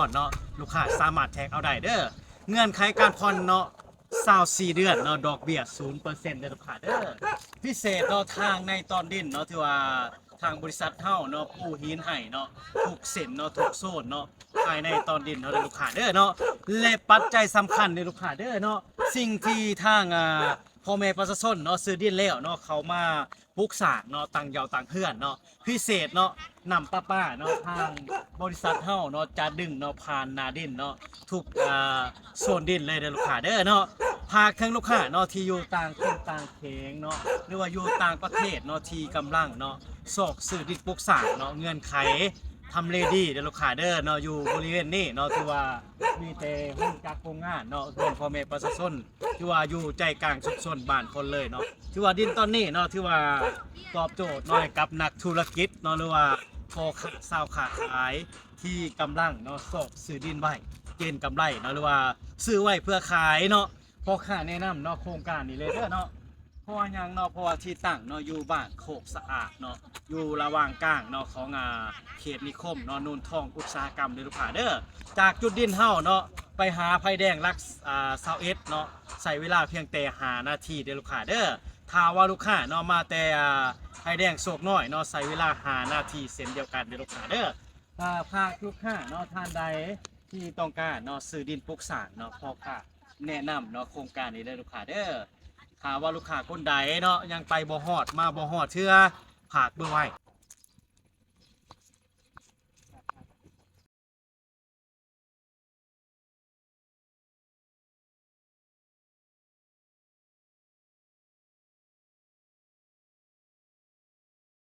ອນເນາະ ລູກຄ້າສາມາດແທກເອົາໄດ້ເດີ້. ເງື່ອນໄຂການຜ່ອນເນາະ ຊາວສີ່ເດືອນເນາະ ດອກເບ້ຍສູນເປີເຊັນເດີ້ລູກຄ້າເດີ້. ພິເສດເນາະ ທາງໃນຕອນດິນເນາະ ຖືວ່າທາງບໍລິສັດເຮົາເນາະ ປູຫີນໃຫ້ເນາະ ທຸກເສັ້ນເນາະ ທຸກໂຊນເນາະ ພາຍໃນຕອນດິນເຮົາເດີ້ລູກຄ້າເດີ້ເນາະ. ແລະປັດໄຈສຳຄັນເດີ້ລູກຄ້າເດີ້ເນາະ ສິ່ງທີ່ທາງ ອ່າ ພໍ່ແມ່ປະຊາຊົນເນາະ ຊື້ດິນແລ້ວເນາະ ເຂົ້າມາ ປຸກສ້າງເນາະ ຕັ້ງເຍົາຕັ້ງເຮືອນເນາະ ພິເສດເນາະ ນ້ຳປະປາເນາະ ທາງບໍລິສັດເຮົາເນາະ ຈະດຶງເນາະ ຜ່ານໜ້າດິນເນາະ ທຸກ ອ່າ ໂຊນດິນເລີຍເດີ້ລູກຄ້າເດີ້ເນາະ. ຝາກເຖິງລູກຄ້າເນາະ ທີ່ຢູ່ຕ່າງຖິ່ນຕ່າງແຂວງເນາະ ຫຼືວ່າຢູ່ຕ່າງປະເທດເນາະ ທີ່ກຳລັງເນາະ ຊອກຊື້ດິນປຸກສ້າງເນາະ ເງື່ອນໄຂທຳເລດີເດີ້ລູກຄ້າເດີ້ເນາະ. ຢູ່ບໍລິເວນນີ້ເນາະ ຖືວ່າມີແຕ່ໂຮງຈັກໂຮງງານເນາະ ເຮືອນພໍ່ແມ່ປະຊາຊົນ ຖືວ່າຢູ່ໃຈກາງຊຸມຊົນບ້ານຄົນເລີຍເນາະ. ຖືວ່າດິນຕອນນີ້ເນາະ ຖືວ່າຕອບໂຈດເນາະ ໃຫ້ກັບນັກທຸລະກິດເນາະ ຫຼືວ່າພໍ່ຄ້າຊາວຄ້າຂາຍ ທີ່ກຳລັງເນາະ ຊອກຊື້ດິນໄວ້ເກັງກຳໄລເນາະ ຫຼືວ່າຊື້ໄວ້ເພື່ອຂາຍເນາະ. ພໍ່ຄ້າແນະນຳເນາະ ໂຄງການນີ້ເລີຍເດີ້ເນາະ. ເພາະວ່າຫຍັງເນາະ ເພາະວ່າທີ່ຕັ້ງເນາະ ຢູ່ບ້ານໂຄກສະອາດເນາະ ຢູ່ລະຫວ່າງກາງເນາະ ຂອງ ອ່າ ເຂດນິຄົມເນາະ ໂນນທອງອຸດສາຫະກຳເດີ້ລູກຄ້າເດີ້. ຈາກຈຸດດິນເຮົາເນາະ ໄປຫາໄຟແດງຫຼັກ ອ່າ ຊາວເອັດເນາະ ໃຊ້ເວລາພຽງແຕ່ຫ້ານາທີເດີ້ລູກຄ້າເດີ້. ຖ້າວ່າລູກຄ້າເນາະ ມາແຕ່ ອ່າ ໄຟແດງໂຊກນ້ອຍເນາະ ໃຊ້ເວລາຫ້ານາທີເຊັ່ນດຽວກັນເດີ້ລູກຄ້າເດີ້. ຖ້າຫາກລູກຄ້າເນາະ ທ່ານໃດທີ່ຕ້ອງການເນາະ ຊື້ດິນປຸກສ້າງເນາະ ພໍ່ຄ້າແນະນຳເນາະ ໂຄງການນີ້ເດີ້ລູກຄ້າເດີ້. ຖ້າວ່າລູກຄ້າຄົນໃດເນາະ ຍັງໄປບໍ່ຮອດ ມາບໍ່ຮອດເທື່ອ ຝາກເບີໄວ້